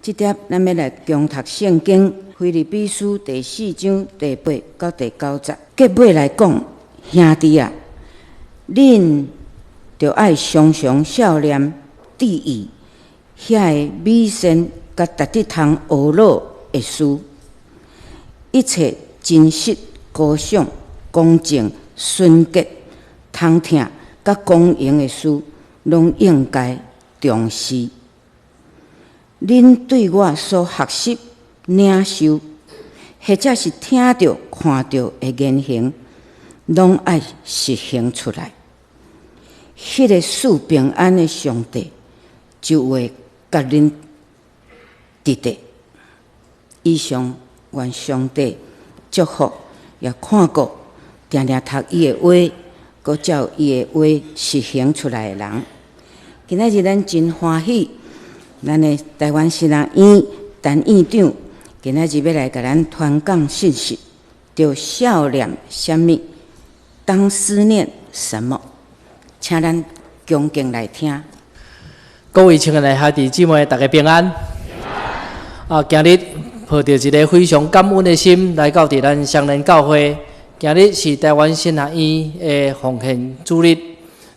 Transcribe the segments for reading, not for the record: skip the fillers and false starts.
這帖咱欲來恭讀聖經《腓立比書》第四章第八到第九節。結尾來講，兄弟啊，恁著愛常常數念注意遐个美善佮值得通學樂的事，一切真實、高尚、公正、純潔、通疼佮光榮的事，攏應該重視。恁對我所學習、領受，或者是聽著、看著的言行，攏愛實行出來。彼个賜平安的上帝就會佮恁佇咧。以上，願上帝祝福，也看顧定定讀伊的話，閣照伊的話實行出來的人。今仔日咱真歡喜，咱的臺灣神學院陳院長今仔日欲來共咱傳講信息，著數念啥物，當思念什麼？請咱恭敬來聽。各位親愛的兄弟姊妹，大家平安。啊，今日抱著一个非常感恩的心來到佇咱雙連教會。今日是臺灣神學院的奉獻主日，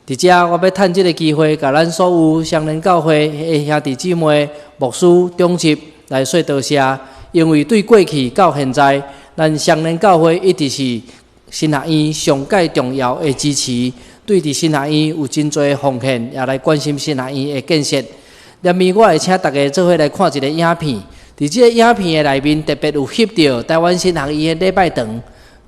佇遮我欲趁這个機會，共咱所有雙連教會的兄弟姊妹、牧師、長執來說多謝。因為對過去到現在，咱雙連教會一直是神學院上蓋重要的支持，對佇神學院有真濟奉獻，也來關心神學院的建設。下面我會請大家做伙來看一个影片，佇這个影片的內面特別有翕著臺灣神學院的禮拜堂，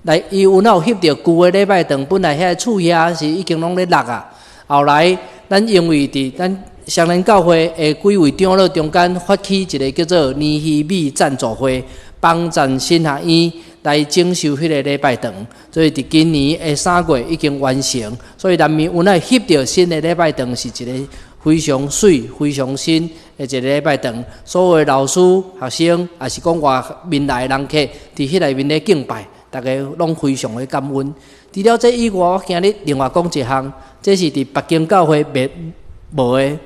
來伊有哪有翕著舊的禮拜堂，本來遐个厝遐是已經攏咧落啊。後來咱因為佇咱雙連教會的幾位長老中間發起一个叫做尼希米贊助會，幫贊神學院來整修彼个禮拜堂，所以佇今年的3月已經完成。所以南面有哪翕著新的禮拜堂是一个非常媠、非常新的一个禮拜堂。所有的老師、學生，抑是講外面來的人客，佇彼內面咧敬拜，逐家攏非常的感恩。除了這以外，我今日另外講一項，這是佇別間教會袂無的。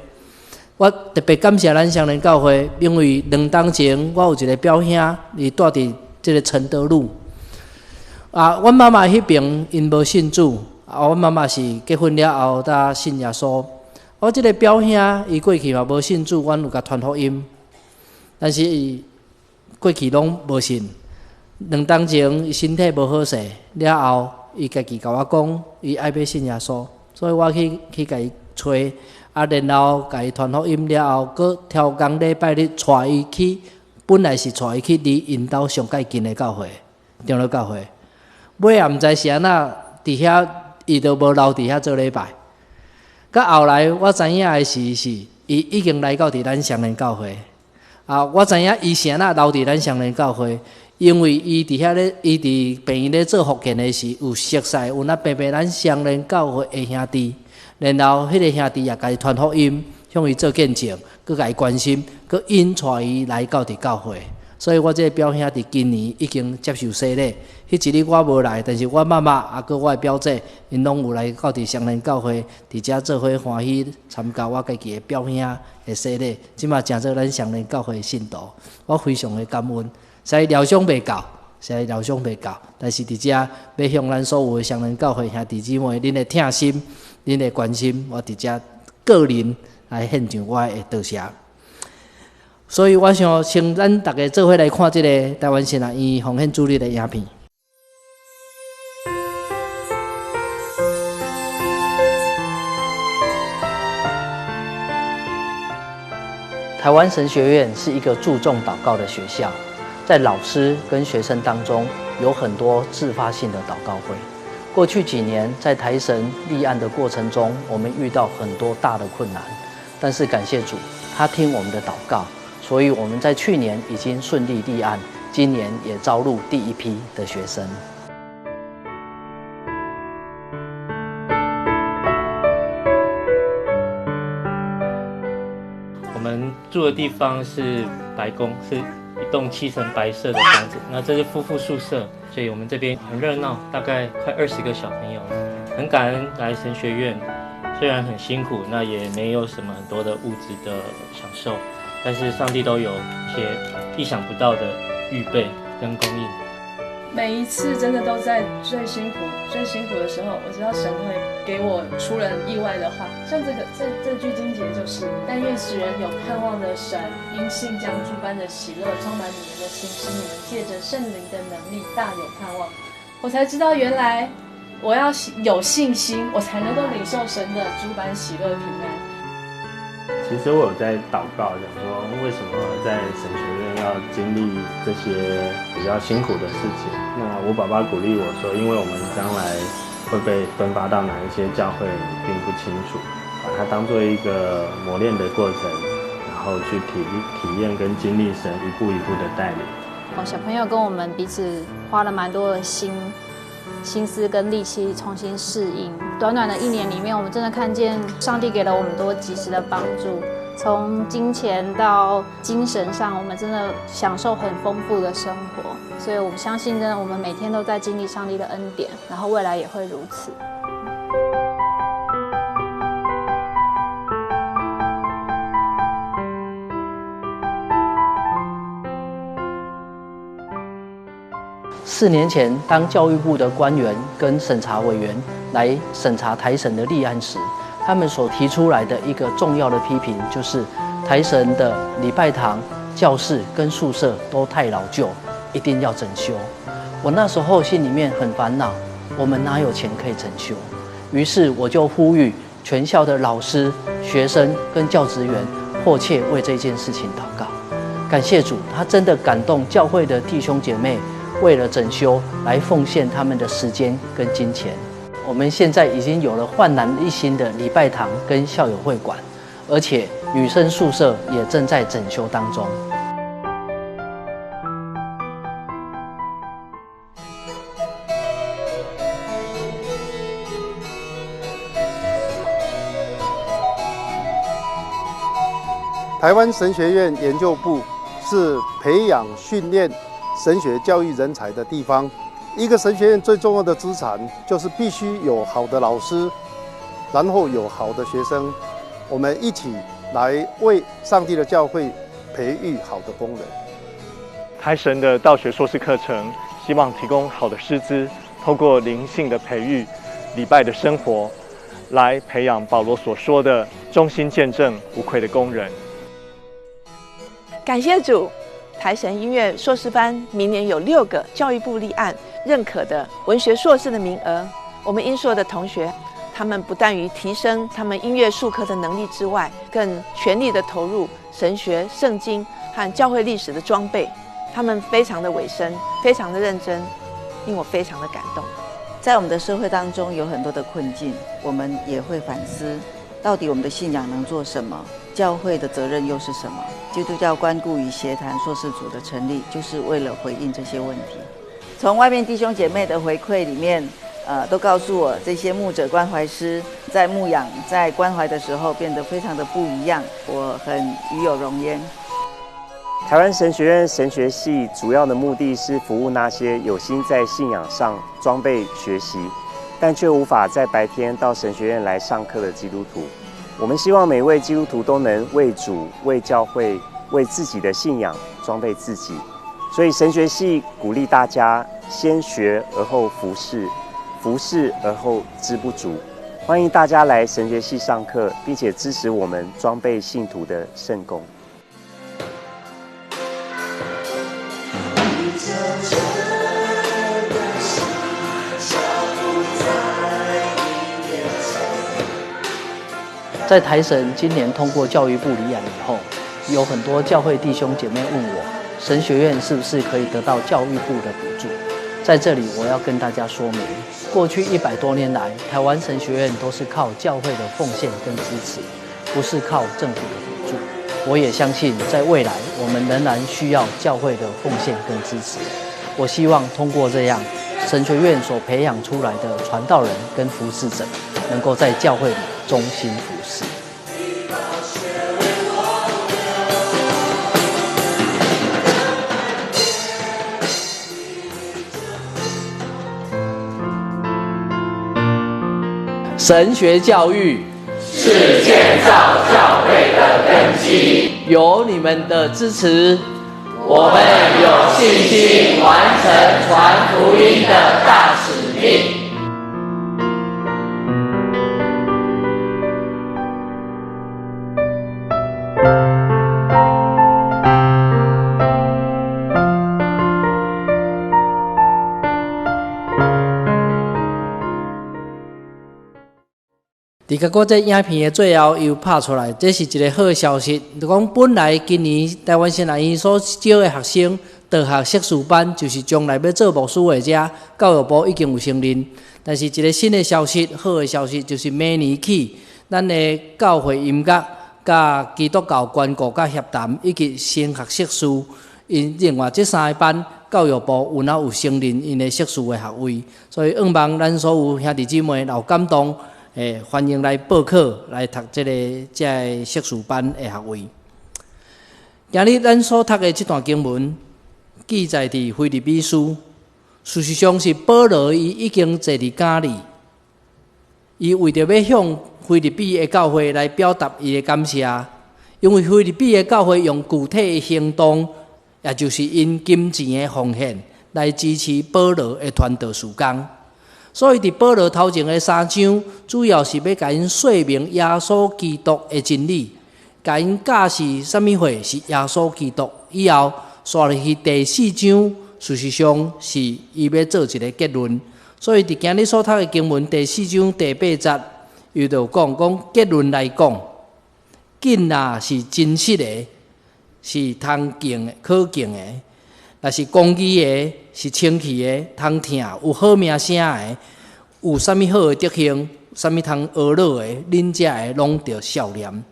我特別感謝咱雙連教會，因為兩冬前我有一个表兄，伊蹛佇這个承德路。啊，阮媽媽彼爿𪜶無信主，啊，阮媽媽是結婚了後才信耶穌。我這个表兄伊過去嘛無信主，阮有共傳福音，但是伊過去攏無信。兩冬前伊身體無好勢，了後伊家己共我講，伊愛欲信耶穌，所以我去去共伊揣，啊，然後共伊傳福音了後，閣挑工禮拜日帶伊去，本來是帶伊去離𪜶兜上蓋近的教會，長老教會。尾也毋知是按怎，佇遐伊都無留佇遐做禮拜。到後來我知影的時是，伊已經來到佇咱雙連教會。啊，我知影伊是按怎留佇咱雙連教會，因為伊佇遐咧，伊佇病院咧做復健的時，有熟似有那平平咱雙連教會的兄弟，然後彼个兄弟也共伊傳福音，向伊做見證，閣共伊關心，閣引帶伊來到佇教會。所以我這个表兄佇今年已經接受洗禮。彼一日我無來，但是我媽媽啊，閣我的表姐，𪜶攏有來到佇雙連教會，佇遮做伙歡喜參加我家己的表兄的洗禮。這馬成做咱雙連教會的信徒，我非常的感恩。所以療傷袂夠，所以療傷袂夠，但是佇遮欲向咱所有的雙連教會兄弟姊妹，恁的疼心、恁的關心，我佇遮個人來獻上我的多謝。所以我想先咱逐家做伙來看這个臺灣神學院奉獻主日的影片。臺灣神學院是一個注重禱告的學校，在老師跟學生當中有很多自發性的禱告會。過去幾年在台神立案的過程中，我們遇到很多大的困難，但是感謝主，他聽我們的禱告，所以我們在去年已經順利立案，今年也招錄第一批的學生。我們住的地方是白宮，是一棟漆成白色的房子。那這是夫婦宿舍，所以我們這邊很熱鬧，大概快20個小朋友。很感恩來神學院，雖然很辛苦，那也沒有什麼很多的物質的享受，但是上帝都有一些意想不到的预备跟供应。每一次真的都在最辛苦、最辛苦的时候，我知道神会给我出人意外的话。像这句经节就是：但愿使人有盼望的神，因信将诸般的喜乐充满你们的心，使你们借着圣灵的能力大有盼望。我才知道原来我要有信心，我才能够领受神的诸般喜乐平安。其实我有在祷告，想说为什么在神学院要经历这些比较辛苦的事情？那我爸爸鼓励我说，因为我们将来会被分发到哪一些教会并不清楚，把它当做一个磨练的过程，然后去体验跟经历神一步一步的带领。哦，小朋友跟我们彼此花了蛮多的心思跟力气重新适应。短短的一年里面，我们真的看见上帝给了我们多及时的帮助，从金钱到精神上，我们真的享受很丰富的生活。所以我们相信，真的我们每天都在经历上帝的恩典，然后未来也会如此。4年前，当教育部的官员跟审查委员来审查台神的立案时，他们所提出来的一个重要的批评就是，台神的礼拜堂、教室跟宿舍都太老旧，一定要整修。我那时候心里面很烦恼，我们哪有钱可以整修？于是我就呼吁全校的老师、学生跟教职员，迫切为这件事情祷告。感谢主，他真的感动教会的弟兄姐妹，为了整修来奉献他们的时间跟金钱。我们现在已经有了焕然一新的礼拜堂跟校友会馆，而且女生宿舍也正在整修当中。台湾神学院研究部是培养训练神学教育人才的地方。一个神学院最重要的资产就是必须有好的老师，然后有好的学生，我们一起来为上帝的教会培育好的工人。台神的道学硕士课程，希望提供好的师资，透过灵性的培育、礼拜的生活，来培养保罗所说的忠心见证、无愧的工人。感谢主。台神音乐硕士班明年有6个教育部立案认可的文学硕士的名额。我们音硕的同学，他们不但于提升他们音乐术科的能力之外，更全力的投入神学、圣经和教会历史的装备。他们非常的委身，非常的认真，令我非常的感动。在我们的社会当中有很多的困境，我们也会反思，到底我们的信仰能做什么？教会的责任又是什么？基督教关顾与协谈硕士组的成立，就是为了回应这些问题。从外面弟兄姐妹的回馈里面，都告诉我，这些牧者关怀师在牧养、在关怀的时候变得非常的不一样，我很与有荣焉。台湾神学院神学系主要的目的是服务那些有心在信仰上装备学习，但却无法在白天到神学院来上课的基督徒。我们希望每位基督徒都能为主、为教会、为自己的信仰装备自己。所以神学系鼓励大家先学而后服事，服事而后知不足。欢迎大家来神学系上课，并且支持我们装备信徒的圣工。在台神今年通过教育部立案以后，有很多教会弟兄姐妹问我，神学院是不是可以得到教育部的补助？在这里我要跟大家说明，过去100多年来，台湾神学院都是靠教会的奉献跟支持，不是靠政府的补助。我也相信，在未来我们仍然需要教会的奉献跟支持。我希望通过这样神学院所培养出来的传道人跟服侍者，能够在教会里忠心服侍。神学教育。是建造教會的根基。有你們的支持，我們有信心完成傳福音的大使命。伫結果，這影片的最後又拍出來，這是一个好消息。就講本來今年臺灣神學院所招的學生，道學碩士班，就是將來欲做牧師的遮，教育部已經有承認。但是一个新的消息，好的消息，就是明年起，咱的教會音樂、佮基督教關顧佮協談，以及神學碩士，𪜶另外這三个班，教育部有哪有承認𪜶的碩士的學位。所以，向望咱所有兄弟姊妹有感動。歡迎來報考來讀這个這个碩士班的學位。今日咱所讀的這段經文記載佇腓立比書，事實上是保羅伊已經坐佇監裡，伊為著欲向腓立比的教會來表達伊的感謝，因為腓立比的教會用具體的行動，也就是𪜶金錢的奉獻，來支持保羅的傳道事工。所以，佇保羅頭前的三章，主要是欲共𪜶說明耶穌基督的真理，共𪜶教示啥物貨是耶穌基督。以後，紲入去第四章，事實上是伊欲做一个結論。所以，佇今日所讀的經文第四章第八節，伊就講講結論來講，見若是真實的，是通敬的、可敬的。若是公義的，是清氣的，通聽有好名聲的，有啥物好的德行，啥物通學樂的，恁遮的攏著數念。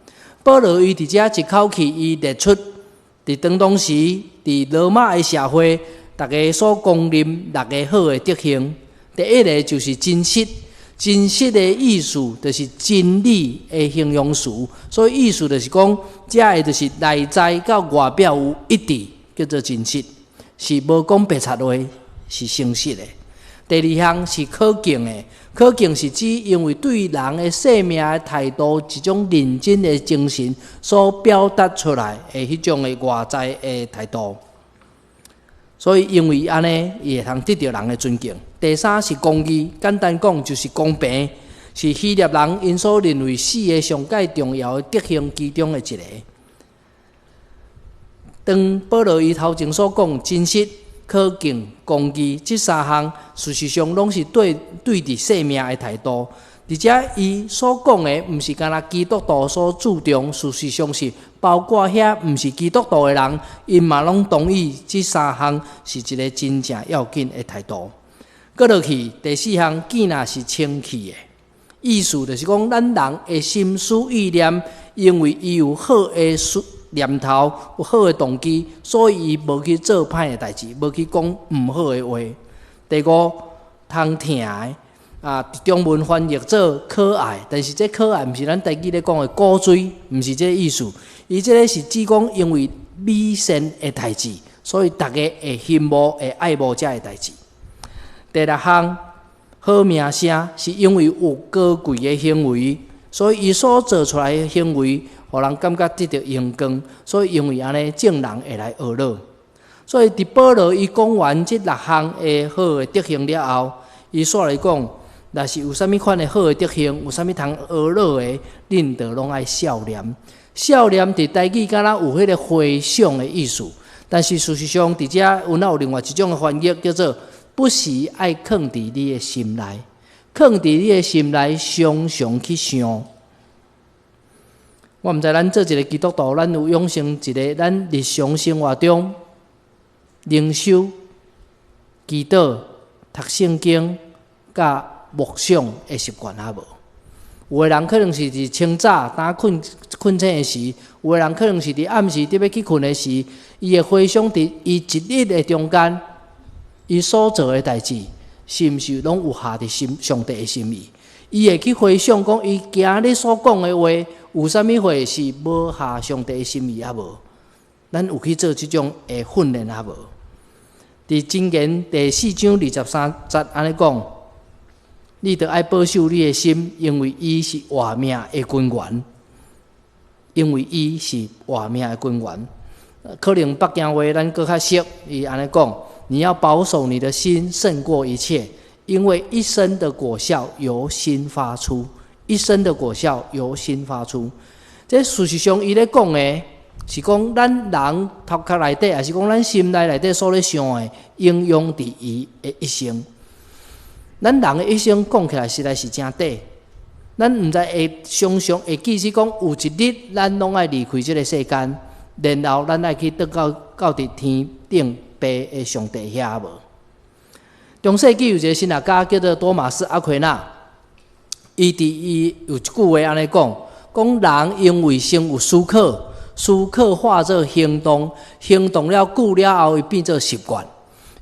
保羅伊佇遮一口氣，伊列出佇當當時佇羅馬的社會，逐家所公認六个好的德行。第一个就是真實，真實的意思就是真理的形容詞，所以意思就是講，遮个就是內在佮外表有一致，叫做真實。是無講白賊話，是誠實的。第二項是可敬的，可敬是指因為對人的生命的態度，一種認真的精神所表達出來的彼種的外在的態度。所以因為按呢，伊會通得著人的尊敬。第三是公義，簡單講就是公平，是希臘人𪜶所認為四个上蓋重要的德行其中的一个。當保羅伊頭前所講真實、可敬、公義這三項，事實上攏是對對佇生命的態度。而且伊所講的，毋是干焦基督徒所注重，事實上是包括遐毋是基督徒的人，𪜶嘛攏同意這三項是一个真正要緊的態度。閣落去第四項，見若是清氣的，意思就是講，咱人的心思意念，因為伊有好的思念頭，有好的動機，所以伊無去做歹的代誌，無去講毋好的話。第五，通疼的，啊，中文翻譯做可愛，但是這可愛毋是咱台語咧講的古錐，毋是這个意思。伊這个是指講，因為美善的代誌，所以逐家會羨慕、會愛慕這个代誌。第六項，好名聲，是因為有高貴的行為，所以伊所做出來的行為，予人感覺得著榮光，所以因為按呢，眾人會來學樂。所以佇保羅伊講完這六項的好的德行了後，伊煞來講，若是有啥物款的好的德行，有啥物通學樂的，恁著攏愛數念。數念佇台語敢若有彼个回想的意思，但是事實上佇遮有哪有另外一種的翻譯，叫做不時愛囥佇你的心內，囥佇你的心內，常常去想。我毋知咱做一个基督徒，咱有養成一个咱日常生活中靈修、祈禱、讀聖經、佮默想的習慣抑無？有的人可能是佇清早當睏睏醒的時，有的人可能是佇暗時佇欲去睏的時，伊會回想佇伊一日的中間，伊所做的代誌，是毋是攏有合佇心上帝的心意？伊會去回想講，伊今日所講的話，有啥物話是無合上帝的心意抑無？咱有去做這種的訓練抑無？佇箴言第四章23節按呢講，你著愛保守你的心，因為伊是活命的根源。因為伊是活命的根源。可能北京話咱閣較熟，伊按呢講：你要保守你的心勝過一切，因為一生的果效由心發出。一生的果效由心發出。這事實上，伊咧講的是講咱人頭殼內底，抑是講咱心內內底所咧想的，影響佇伊的一生。咱人的一生講起來實在是誠短。咱毋知會常常會記起講，有一日咱攏愛離開這个世間，然後咱愛去轉到到佇天頂父的上帝遐無？中世紀有一個神學家叫做多馬斯阿奎那，伊佇伊有一句話按呢講：講人因為先有思考，思考化做行動，行動了久了後，伊變做習慣，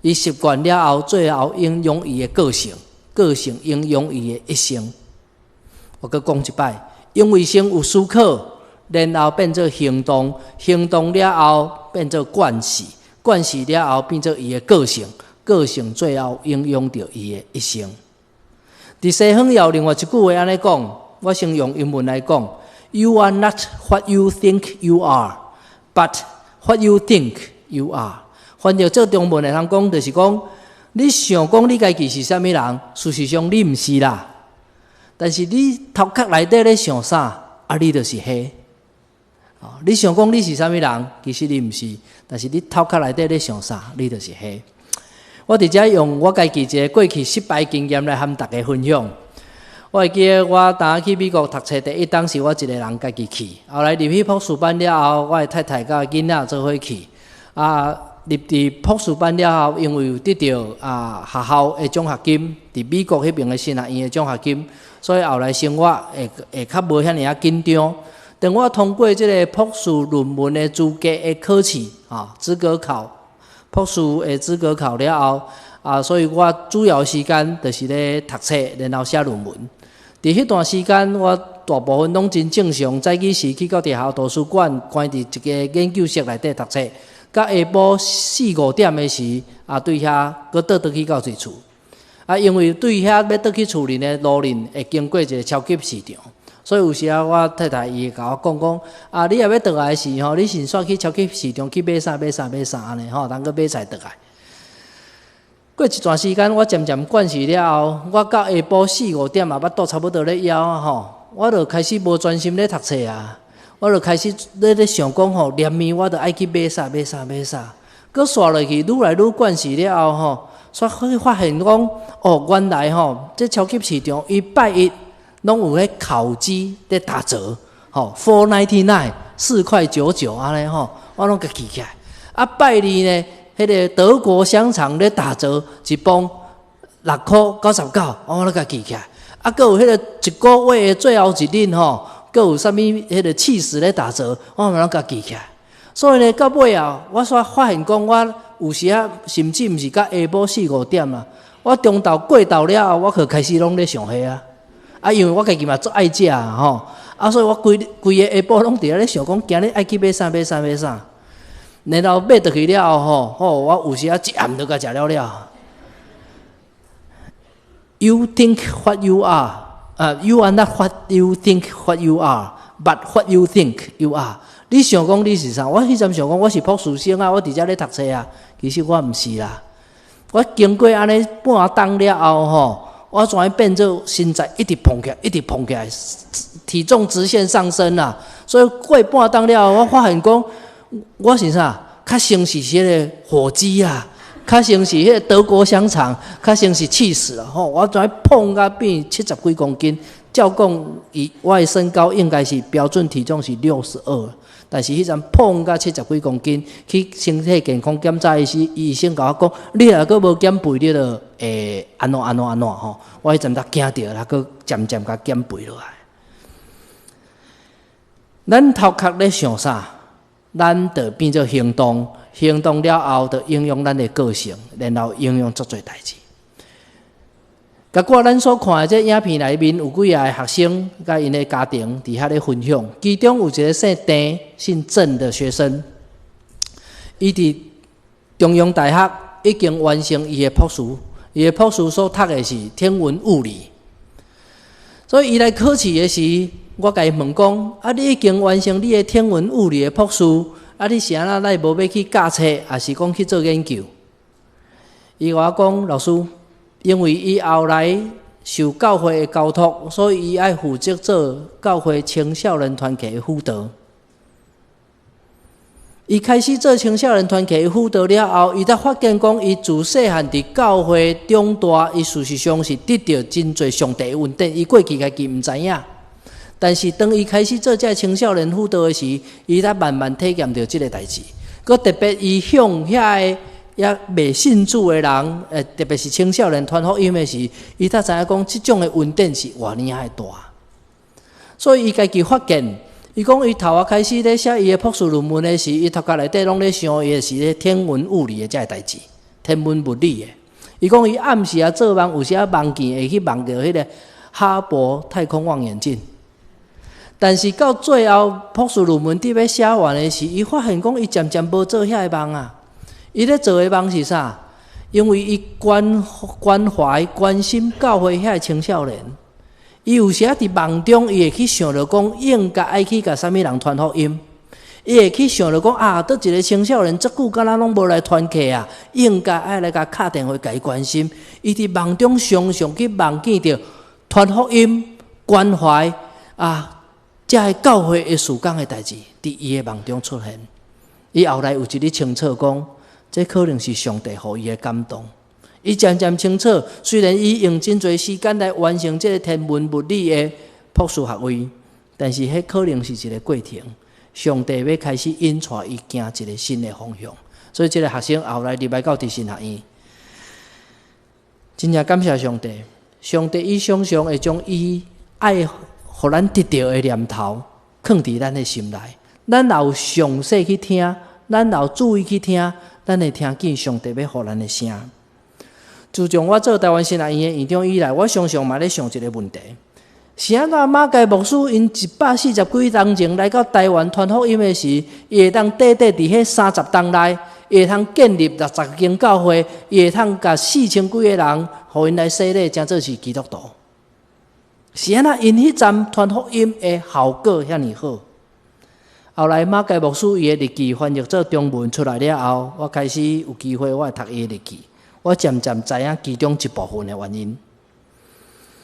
伊習慣了後，最後影響伊的個性，個性影響伊的一生。我閣講一擺，因為先有思考，然後變做行動，行動了後變做慣勢，慣勢了後變做伊的個性，個性最後影響著伊的一生。佇西方也有另外一句話按呢講，我先用英文來講：You are not what you think you are, but what you think you are。翻譯做中文會通講，就是講你想講你家己是啥物人，事實上你毋是啦。但是你頭殼內底咧想啥，啊，你就是彼。你想講你是啥物人，其實你毋是。但是你頭殼內底咧想啥，你就是彼。我佇遮用我家己一个過去失敗經驗來和大家分享。我會記得我當去美國讀冊第一冬是我一个人家己去，後來入去博士班了後，我的太太佮囡仔做伙去。啊，入佇博士班了後，因為有得著啊學校的獎學金，佇美國彼爿的神學院的獎學金，所以後來生活會會較無遐爾仔緊張。當我通過這个博士論文的資格的考試，啊，資格考，博士的資格考了後，啊，所以我主要時間就是咧讀冊，然後寫論文。佇彼段時間，我大部分攏真正常，早起時去到佇學校圖書館，關佇一个研究室內底讀冊。到下晡四五點的時，啊，對遐閣倒轉去到佇厝。啊，因為對遐欲轉去厝裡的路裡會經過一个超級市場，所以有時啊，我太太伊會共我講講，啊，你若欲轉來時吼，你先煞去超級市場去買啥買啥買啥按呢吼，通閣買菜轉來。過一段時間，我漸漸慣勢了後，我到下晡四五點嘛，腹肚差不多咧枵啊吼，我就開始無專心咧讀冊啊。我就開始咧咧想講吼，連暝我著愛去買啥買啥買啥，閣煞落去，愈來愈慣勢了後吼，煞去發現講，哦，原來吼，這超級市場伊拜一攏有彼烤雞咧打折，吼，4.99，4塊99按呢吼，我攏共記起來。啊，拜二呢，彼个德國香腸咧打折，一磅6塊99，我攏共記起來。啊，閣有彼個一個月的最後一日吼，閣有啥物彼个起司咧打折，我嘛攏共記起來。所以呢，到尾啊，我煞發現講，我有時啊，甚至毋是到下晡四五點啊，我中晝過晝了後，我就開始攏咧想彼啊。啊，因為我家己嘛足愛食吼，啊，所以我規規个下晡攏佇遐咧想講，今日愛去買啥買啥買啥。然後買轉去了後吼，吼，我有時啊一暗就共食了了。You think what you are，啊，You are not what you think what you are，but what you think you are。你想講你是啥？我彼陣想講我是博士生啊，我佇遮咧讀冊啊。其實我毋是啦。我經過按呢半冬了後吼，我怎會變做身材一直膨起來，一直膨起來，體重直線上升啊。所以過半冬了後，我發現講我是啥？較先是彼个火雞啊，較先是彼个德國香腸，較先是起司啦吼。我怎胖甲變七十幾公斤？照講，以我的身高應該是標準體重是62，但是彼陣胖甲七十幾公斤，去身體健康檢查的時，醫生共我講，你若閣無減肥，你就會按怎按怎按怎吼。我彼陣才驚著啦，閣漸漸共減肥落來。咱頭殼咧想啥，咱就變做行動，行動了後就影響咱的個性，然後影響足濟代誌。結果咱所看的這影片內面有幾个學生佮𪜶的家庭佇遐咧分享，其中有一个姓鄭、姓鄭的學生，伊佇中央大學已經完成伊的博士，伊的博士所讀的是天文物理。所以伊來考試的時，我共伊問講：啊，你已經完成你的天文物理的博士，啊，你是按怎來無欲去教冊，抑是講去做研究？伊共我講，老師，因為伊後來受教會的交託，所以伊愛負責做教會青少年團契的輔導。伊開始做青少年團契的輔導了後，伊才發現講，伊自細漢佇教會長大，伊事實上是得著真濟上帝的恩典。伊過去家己毋知影，但是當伊開始做這青少年輔導的時，伊才慢慢體驗著這個代誌。閣特別伊向遐个猶未信主的人，特別是青少年傳福音的時，伊才知影講，這種的恩典是偌爾仔的大。所以伊家己發現，伊講伊頭仔開始咧寫伊的博士論文的時，伊頭殼內底攏咧想伊的是咧天文物理的這个代誌，天文物理的。伊講伊暗時啊做夢，有時啊夢見會去夢著彼个哈勃太空望遠鏡。但是到最後博士論文佇欲寫完的時，伊發現講伊漸漸無做遐个夢啊。伊咧做的夢是啥？因為伊關懷、關心教會遐个青少年，伊有時仔佇夢中，伊會去想著講，應該愛去共啥物人傳福音。伊會去想著講啊，佗一个青少年，遮久敢若攏無來團契啊，應該愛來共敲電話共伊關心。伊佇夢中常常去夢見著傳福音、關懷啊，這个教會的事工的代誌，佇伊的夢中出現。伊後來有一日清楚講，這可能是上帝予伊的感動。伊漸漸清楚，雖然伊用真濟時間來完成這个天文物理的博士學位，但是彼可能是一個過程。上帝欲開始引帶伊行一個新的方向，所以這個學生後來入來到佇神學院，真正感謝上帝。上帝伊常常會將伊愛予咱得著的念頭，囥佇咱的心內。咱若有詳細去聽，咱若有注意去聽，咱會聽見上帝欲予咱的聲。自從我做台灣神學院的院長以來，我常常嘛咧想一個問題：是按怎馬偕牧師𪜶140幾冬前來到台灣傳福音的時，伊會當短短佇彼30冬內，伊會通建立60間教會，伊會通共4000幾个人，予𪜶來洗禮，成做是基督徒。是按怎𪜶彼陣傳福音的效果遐爾好？後來馬偕牧師伊的日記翻譯做中文出來了後，我開始有機會我會讀伊的日記，我漸漸知影其中一部分的原因。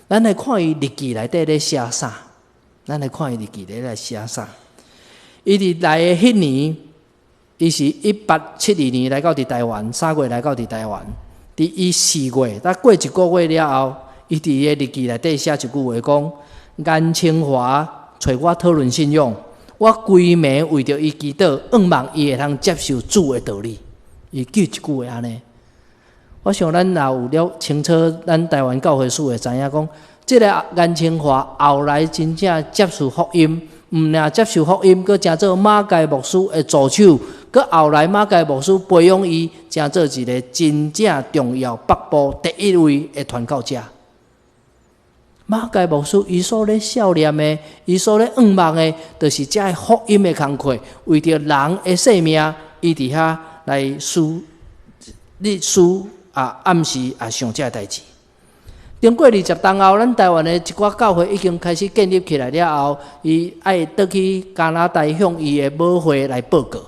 咱來看伊日記內底咧寫啥？咱來看伊日記內底咧寫啥？伊佇來的彼年，伊是1872年來到佇台灣，3月來到佇台灣。佇伊4月，才過一個月了後，伊佇伊的日記內底寫一句話講：顏清華揣我討論信仰，我規暝為著伊祈禱，向望伊會通接受主的道理。伊記一句話按呢。我想咱若有了清楚咱台灣教會史會知影講，這个顏清華後來真正接受福音，毋爾接受福音，閣成做馬偕牧師的助手，閣後來馬偕牧師培養伊，成做一个真正重要北部第一位的傳教者。馬偕牧師伊所咧數念的，伊所咧向望的，就是這个福音的工課，為著人的性命，伊佇遐來思日思啊，暗時啊想這个代誌。經過20冬後，咱台灣的一寡教會已經開始建立起來了後，伊愛轉去加拿大向伊的母會來報告。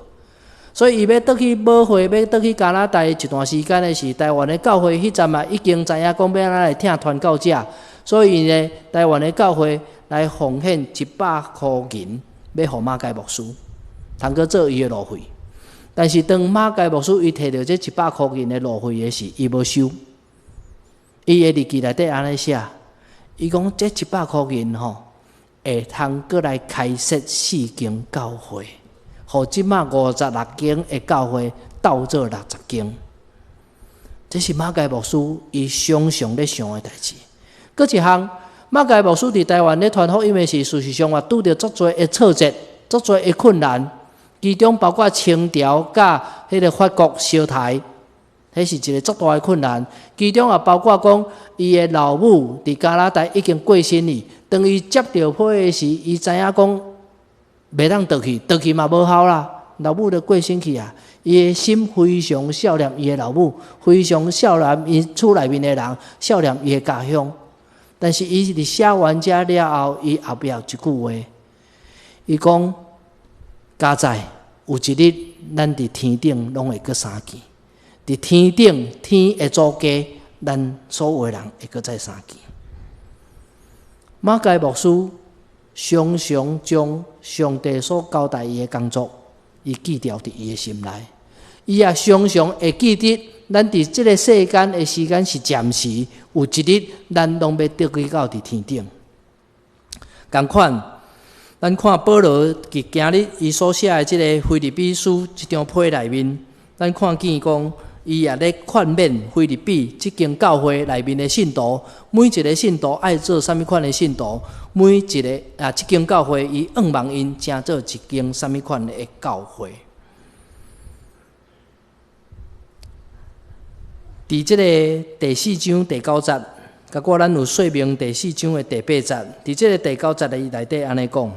所以伊欲轉去母會，欲轉去加拿大一段時間的時，台灣的教會彼陣嘛已經知影講欲按怎來疼傳教者，所以呢，台灣的教會來奉獻100箍銀，欲予馬偕牧師，通閣做伊的路費。但是當馬偕牧師伊提著這100箍銀的路費的時，伊無收。伊的日記內底按呢寫，伊講這一百箍銀吼，會通閣來開設四間教會，予這馬56間的教會鬥做60間。這是馬偕牧師伊常常咧想的代誌。閣一項，馬偕牧師佇台灣咧傳福音的時，事實上嘛拄著足濟的挫折，足濟的困難，其中包括清朝佮彼个法國相刣，彼是一个足大的困難。其中也包括講，伊的老母佇加拿大已經過身去，當伊接著批的時，伊知影講袂當轉去，轉去嘛無效啦，老母就過身去啊。伊的心非常數念伊的老母，非常數念伊厝內面的人，數念伊的家鄉。但是伊佇寫完這了後，伊後壁有一句話，伊講：佳哉，有一日咱佇天頂攏會閣相見，佇天頂天的祖家，咱所有的人會閣再相見。馬偕牧師常常將上帝所交代伊的工作，伊記牢佇伊的心內。伊也常常會記得，咱佇這个世間的時間是暫時，有一日咱攏欲轉去到佇天頂。仝款，咱看保羅佇今日伊所寫的這个腓立比書這張批內面，咱看見講，伊也咧勸勉腓立比這間教會內面的信徒，每一个信徒愛做啥物款的信徒，每一个啊，這間教會伊向望𪜶成做一間啥物款的教會。佇這个第四章第九節，佮過咱有說明第四章的第八節。佇這个第九節的伊內底按呢講，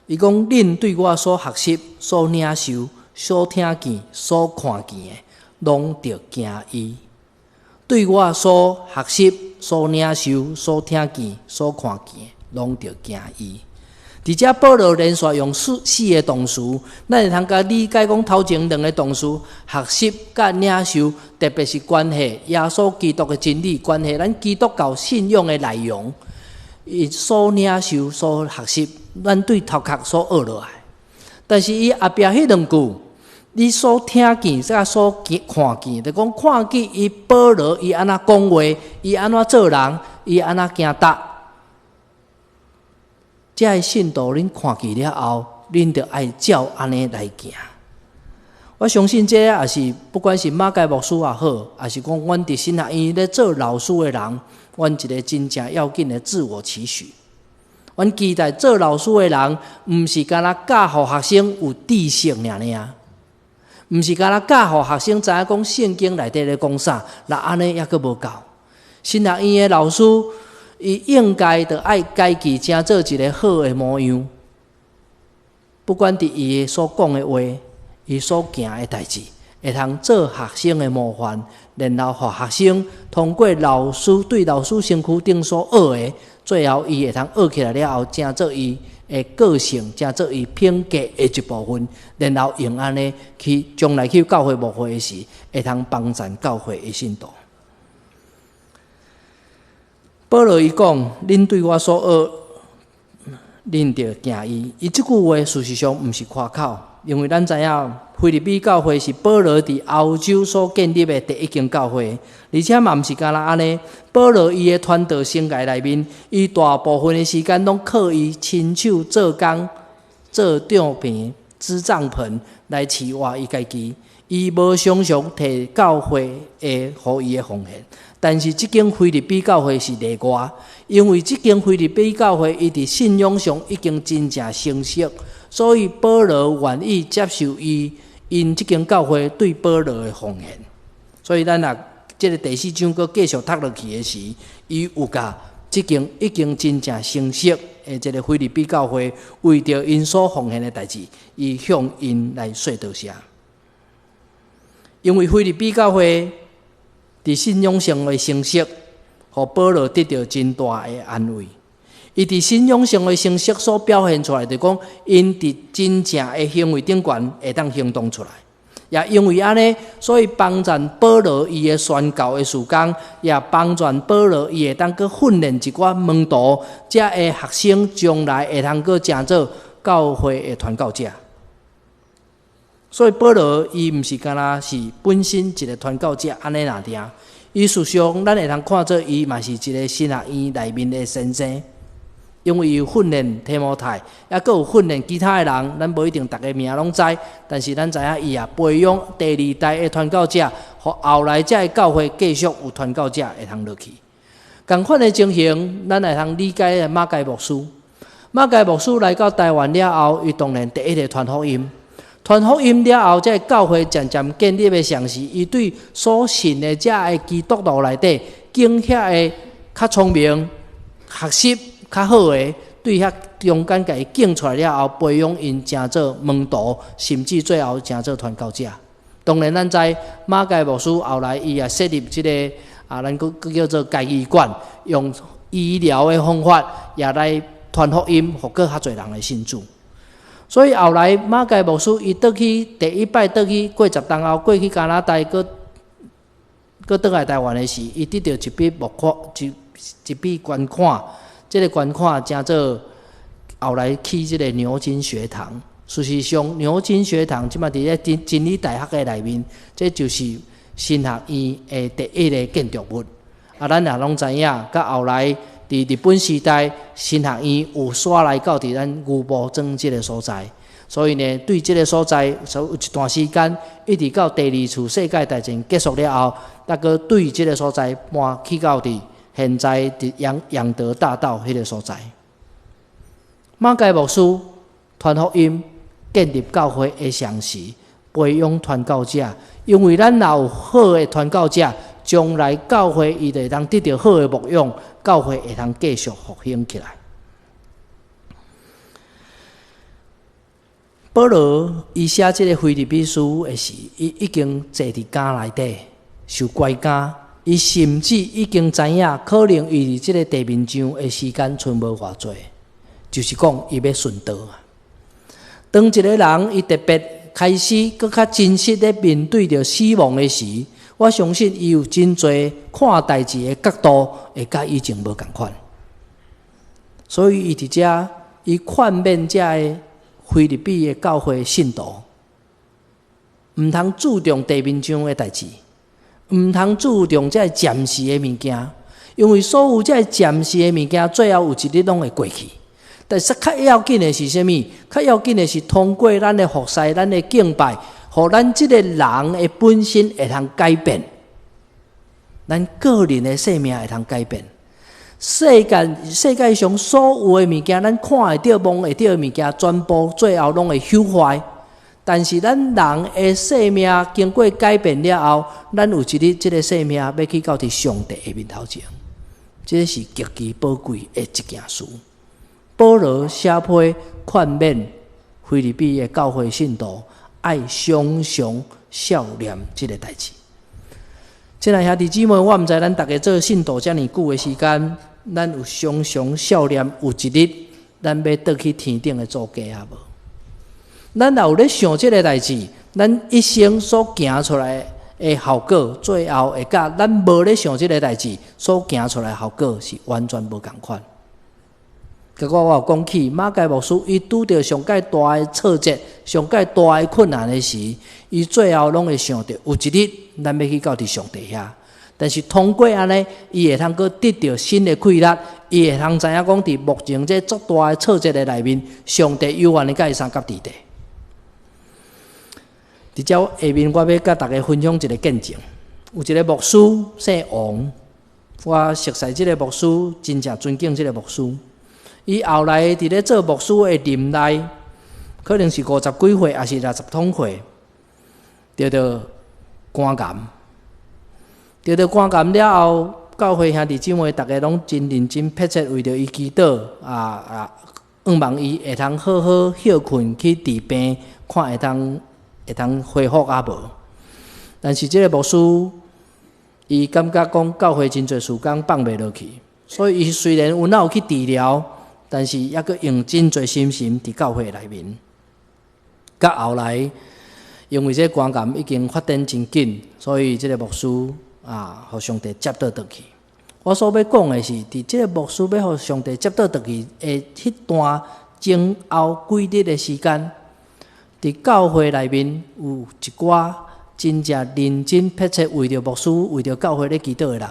伊講：恁對我所學習、所領受、所聽見、所看見的，攏著行伊。對我所學習、所領受、所聽見、所看見的，攏著行伊。佇遮保羅連續用四四个動詞，咱會通共理解講頭前兩个動詞學習佮領受，特別是關係耶穌基督的真理，關係咱基督教信仰的內容，伊所領受、所學習，咱對頭殼所學落來。但是伊後壁彼兩句，你所聽見、佮所見看見，就講看見伊保羅伊按怎講話，伊按怎做人，伊按怎行踏。這个信徒，恁看見了後，恁著愛照按呢來行。我相信這也是，不管是馬偕牧師也好，抑是講阮佇神學院咧做老師的人，阮一个真正要緊的自我期許。阮期待做老師的人，毋是干焦教予學生有知識爾爾，毋是干焦教予學生知影講聖經內底咧講啥，若按呢猶閣無夠。神學院的老師，伊應該著愛家己成做一个好的模樣，不管佇伊所講的話，伊所行的代誌，會通做學生的模範，然後予學生通過老師對老師身軀頂所學的，最後伊會通學起來了後，成做伊的個性，成做伊品格的一部分，然後用按呢去將來去教會牧會的時，會通幫贊教會的信徒。保羅伊講：恁對我所學，恁著行伊。伊這句話事實上毋是誇口，因為咱知影腓立比教會是保羅佇歐洲所建立的第一間教會，而且嘛毋是干焦按呢。保羅伊的傳道生涯內面，伊大部分的時間攏靠伊親手做工、做帳棚、織帳篷來飼活伊家己。伊無常常提教會的予伊的奉獻，但是這間腓立比教會是例外，因為這間腓立比教會伊佇信仰上已經真正成熟，所以保羅願意接受伊𪜶這間教會對保羅的奉獻。所以咱若這个第四章閣繼續讀落去的時，伊有共這間已經真正成熟的這个腓立比教會為著𪜶所奉獻的代誌，伊向𪜶來說多謝。因為腓立比教會佇信仰上的成熟，予保羅得著真大的安慰。伊佇信仰上的成熟所表現出來，就講𪜶佇真正的行為頂懸會當行動出來。也因為按呢，所以幫助保羅伊的宣教的事工，也幫助保羅伊會當閣訓練一寡門徒，遮的學生將來會通閣成做教會的傳教者。所以保羅伊毋是干焦是本身一个傳教者按呢爾定，伊事實上咱會通看做伊嘛是一个神學院內面的先生，因為伊有訓練提摩太，抑閣有訓練其他的人，咱無一定逐个名攏知，但是咱知影伊也培養第二代的傳教者，予後來這个教會繼續有傳教者會通落去。仝款的情形，咱會通理解馬偕牧師。馬偕牧師來到台灣了後，伊當然第一个傳福音。傳福音了後，這个教會漸漸建立的上是，伊對所信的這个基督徒內底，揀遐个較聰明、學習較好的，對遐中間共伊揀出來了後，培養𪜶成做門徒，甚至最後成做傳教者。當然，咱知馬偕牧師後來伊也設立這个啊，咱閣閣叫做家醫館，用醫療的方法也來傳福音，予閣較濟人來信主。所以後來馬偕牧師伊倒去第一擺倒去過10冬後，過去加拿大，閣閣轉來台灣的時，伊得著一筆募款，一筆捐款，這个捐款成做後來起這个牛津學堂。事實上，牛津學堂這擺佇咧真真理大學的內面，這就是神學院的第一个建築物。啊，咱也攏知影，佮後來佇日本時代，神學院有徙來到佇咱牛埔莊這个所在。所以呢，對這个所在，所有一段時間，一直到第二次世界大戰結束了後，才閣對這个所在搬去到佇現在佇楊德大道彼个所在。馬偕牧師傳福音、建立教會的同時，培養傳教者，因為咱若有好的傳教者，將來教會伊就會當得著好的牧養，教會會當繼續復興起來。保羅伊寫這个腓立比書的時，伊已經坐佇監內底受關監，伊甚至已經知影，可能伊佇這个地面上的時間賰無偌濟，就是講伊欲殉道啊。當一个人伊特別開始閣較真實咧面對著死亡的時，我相信伊有真濟看代誌的角度會佮以前無仝款，所以伊佇遮伊勸勉遮个腓立比的教會信徒，毋通注重地面上的代誌，毋通注重這个暫時的物件，因為所有這个暫時的物件，最後有一日攏會過去。但是較要緊的是啥物？較要緊的是通過咱的服侍、咱的敬拜，予咱這个人的本身會通改變，咱個人的生命會通改變。世界上所有的物件，咱看會著、摸會著的物件，全部最後攏會朽壞。但是咱人的生命經過改變了後，咱有一日這个生命欲去到佇上帝的面頭前，這是極其寶貴的一件事。保羅寫批勸勉腓立比的教會信徒，愛常常數念這个代誌。親愛兄弟姊妹，我毋知咱逐家做信徒遮爾久的時間，咱有常常數念有一日，咱欲轉去天頂的祖家啊無？咱若有咧想這个代誌，咱一生所行出來的效果，最後會佮咱無咧想這个代誌所行出來的效果是完全無仝款。結果我有講起，馬偕牧師伊拄著上蓋大的挫折、上蓋大的困難的時，伊最後攏會想著有一日咱欲去到佇上帝遐。但是通過按呢，伊會通閣得著新的氣力，伊會通知影講佇目前這足大的挫折的內面，上帝猶原會佮伊相佮佇咧。佇遮下面，我欲佮大家分享一个見證，有一个牧師姓王，我熟似這个牧師，真正尊敬這个牧師。伊後來佇咧做牧師的任內，可能是五十幾歲，抑是六十通歲，得著肝癌。得著肝癌了後，教會兄弟姊妹逐家攏真認真迫切為著伊祈禱，啊，向望伊會通好好歇睏去治病，看會通恢復啊無？但是這个牧師，伊感覺講教會真濟事工放袂落去，所以伊雖然有哪有去治療，但是猶閣用真濟心神佇教會內面。到後來，因為這肝癌已經發展真緊，所以這个牧師啊，予上帝接倒轉去。我所欲講的是，佇這个牧師欲予上帝接倒轉去的彼段前後幾日的時間，佇教會內面有一寡真正認真迫切為著牧師、為著教會咧祈禱的人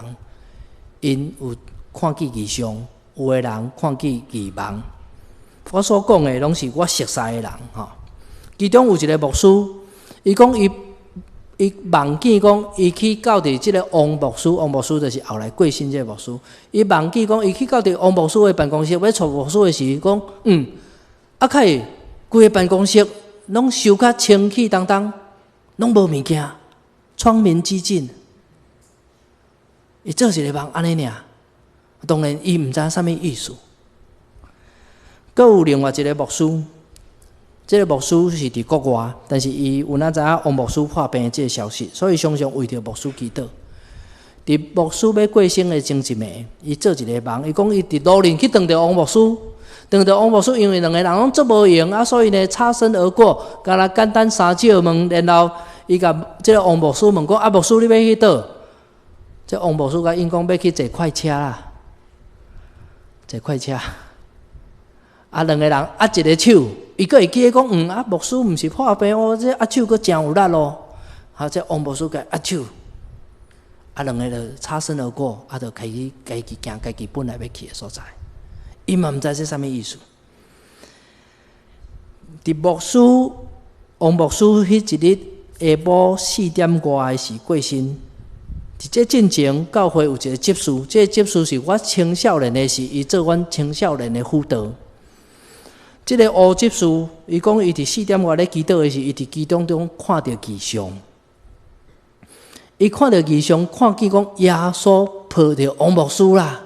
，𪜶有看見異象，有的人看見異夢。我所講的攏是我熟似的人吼。其中有一个牧師，伊講伊夢見講，伊去到佇這个王牧師，王牧師就是後來過身這个牧師。伊夢見講，伊去到佇王牧師的辦公室，欲娶牧師的時，講啊，較會規个辦公室攏收較清氣當當，攏無物件，窗明幾淨。伊做一个夢按呢爾，當然伊毋知啥物意思。閣有另外一个牧師，這个牧師是佇國外，但是伊有哪知影王牧師破病的這个消息，所以常常為著牧師祈禱。佇牧師欲過身的前一暝，伊做一个夢，伊講伊佇路面去撞著王牧師，撞著王牧師，因為兩个人攏足無閒啊，所以呢擦身而過，敢若簡單三照問，然後伊共這个王牧師問講：啊，牧師你欲去佗？這王牧師共𪜶講欲去坐快車啦，坐快車。啊，兩个人握一个手，伊閣會記得講，啊，牧師毋是破病哦，這握手閣誠有力咯。啊，這王牧師共握手，啊，兩個就擦身而過，啊，就開始家己行家己本來欲去的所在。伊嘛毋知這啥物意思。佇牧師王牧師彼一日下晡四點外時過身。佇這進前，教會有一個執事，這個執事是我青少年的時，伊做阮青少年的輔導。這个烏執事，伊講伊佇四點外咧祈禱的時，伊佇祈禱中看著異象。伊看著異象，看見講耶穌抱著王牧師啦。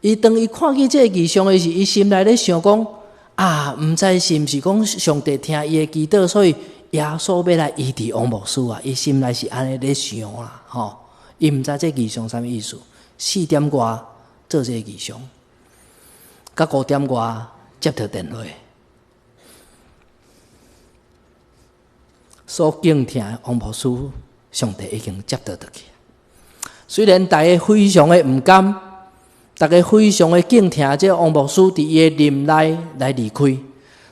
伊當伊看見這个異象的時，伊心內咧想講：啊，毋知是毋是講上帝聽伊的祈禱，所以耶穌欲來醫治王牧師啊！伊心內是按呢咧想啦，吼！伊毋知這異象啥物意思。四點外做這个異象，到五點外接著電話，所敬疼的王牧師，上帝已經接著轉去。雖然大家非常的毋甘，大家非常的敬疼這王牧師佇伊的任內來離開，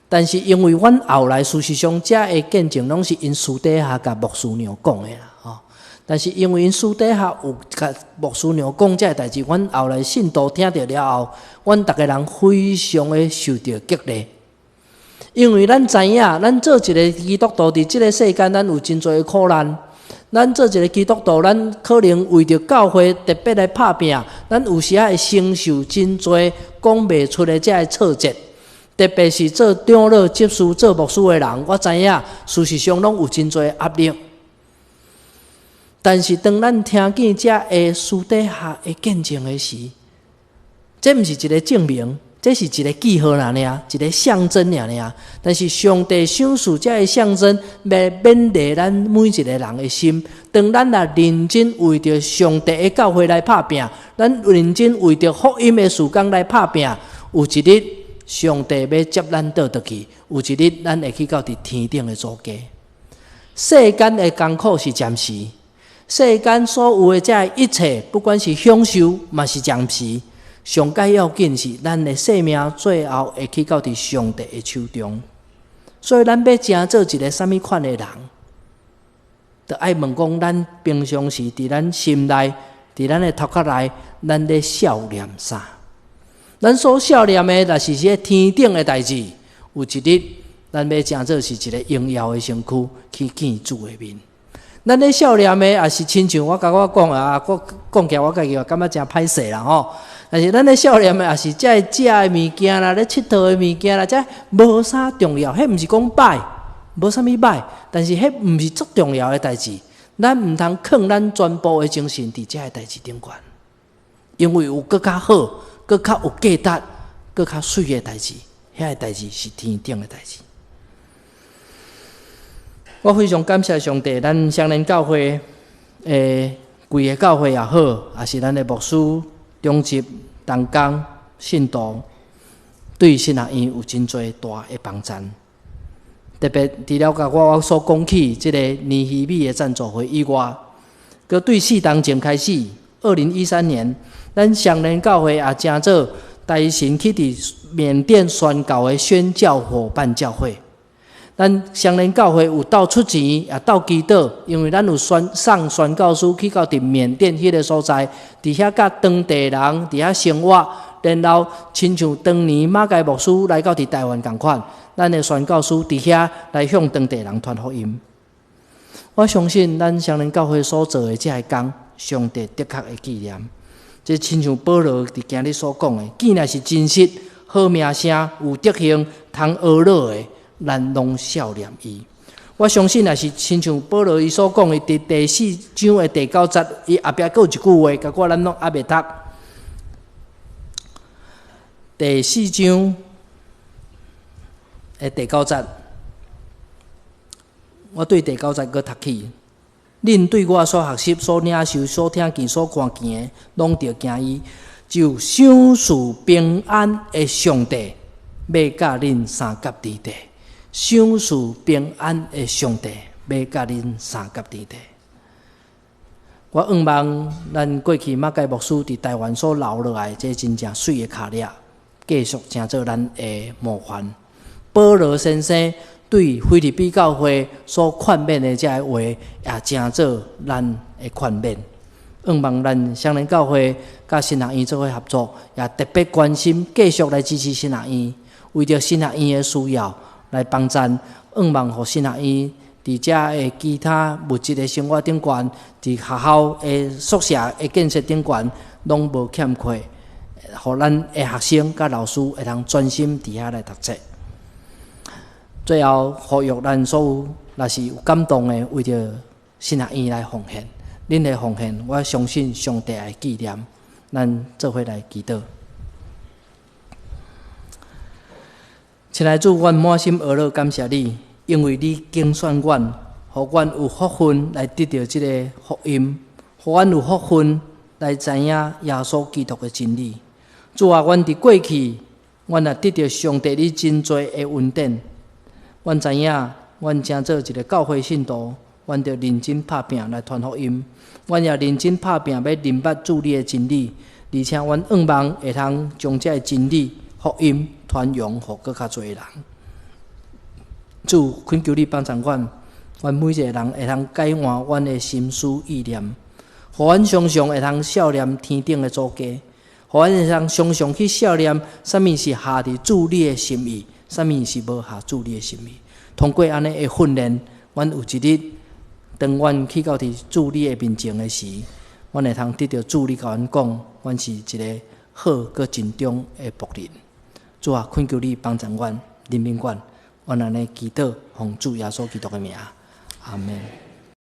但是因為阮後來事實上，遮的見證攏是𪜶私底下共牧師娘講的啦，吼。但是因為𪜶私底下有共牧師娘講這个代誌，阮後來信徒聽著了後，阮逐个人非常的受著激勵。因為咱知影，咱做一个基督徒佇這个世間，咱有真濟的苦難。咱做一个基督徒，咱可能為著教會特別來拍拚，咱有時仔會承受真濟講袂出的這个挫折。特別是做長老、執事、做牧師的人，我知影事實上攏有真濟壓力。但是當咱聽見這个私底下的見證的時，這毋是一个證明，這是一个記號爾爾，一个象徵爾爾。但是上帝賞賜這个象徵，來勉勵咱每一个人的心。當咱若認真為著上帝的教會來拍拚，咱認真為著福音的事工來拍拚，有一日上帝欲接咱倒轉去，有一日咱會去到佇天頂的祖家。世間的艱苦是暫時。世間所有的這一切，不管是享受，嘛是暫時。上蓋要緊是，咱的生命最後會去到佇上帝的手中。所以，咱欲成做一个啥物款的人，著愛問講，咱平常時佇咱心內，佇咱的頭殼內，咱咧數念啥？咱所數念的，若是這天頂的代誌，有一日，咱欲成做是一个榮耀的身軀去見主的面。咱咧數念的，也是親像我共我講啊，我講起來我家己也感覺誠歹勢啦吼。但是咱咧數念的，也是這个食的物件啦，咧𨑨迌的物件啦，這無啥重要。彼毋是講歹，無啥物歹，但是彼毋是足重要的代誌。咱毋通囥咱全部的精神佇這个代誌頂懸，因為有閣較好、閣較有價值、閣較媠的代誌，遐个代誌是天頂的代誌。我非常感謝上帝，咱雙連教會的規个教會也好，也是咱的牧師、長執、同工、信徒，對神學院有真濟大的幫贊。特別除了共我所講起這个尼希米的贊助會以外，閣對四冬前開始，2013年，咱雙連教會也成做台神去佇緬甸宣教的宣教夥伴教會。咱雙連教會有鬥出錢，也鬥祈禱，因為咱有宣送宣教師去到佇緬甸彼个所在，佇遐佮當地人佇遐生活，然後親像當年馬偕牧師來到佇台灣仝款，咱的宣教師佇遐來向當地人傳福音。我相信咱雙連教會所做的這个工，上帝的確會紀念。這親像保羅佇今日所講的，既然是真實、好名聲、有德行、通學樂的，咱攏數念伊。我相信，若是親像保羅伊所講的，佇第四章的第九節，伊後壁閣有一句話，結果咱攏猶未讀。第四章的第九節，我對第九節閣讀起。恁對我所學習、所領受、所聽見、所看見的，攏著行伊。就賞賜平安的上帝，欲佮恁相佮佇地。賞賜平安的上帝，欲佮恁相佮佇地。我向望咱過去馬偕牧師佇臺灣所留落來這真正媠的跤跡，繼續成做咱的模範。保羅先生對腓立比教會所勸勉的這个話，也成做咱的勸勉。向望咱雙連教會佮神學院做伙合作，也特別關心繼續來支持神學院，為著神學院的需要來幫贊。向望予神學院佇遮的其他物質的生活頂懸，佇學校的宿舍的建設頂懸，攏無欠缺，予咱的學生佮老師會當專心佇遐來讀冊。最後呼籲咱所有若是有感動的，為著神學院來奉獻，恁的奉獻，我相信上帝會紀念。咱做伙來祈禱。親愛的主，阮滿心呵咾感謝你，因為你揀選阮，予阮有福分來得著這个福音，予阮有福分來知影耶穌基督的真理。主啊，阮佇過去，阮也得著上帝你真濟的恩典。阮知影，阮成做一个教會信徒，阮著認真拍拚來傳福音。阮也認真拍拚欲認捌主你的真理，而且阮向望會通將這个真理、福音傳揚予閣較濟人。主，懇求你幫助阮，阮每一个人會通改換阮的心思意念，予阮常常會通數念天頂的祖家，予阮會通常常去數念啥物是合佇主你的心意，啥物是無合主你的心意。通過按呢的訓練，阮有一日，當阮去到佇主你的面前的時，阮會通得著主你共阮講，阮是一个好閣盡忠的僕人。主啊，懇求你幫助阮，憐憫阮，阮按呢祈禱，奉主耶穌基督的名，阿們。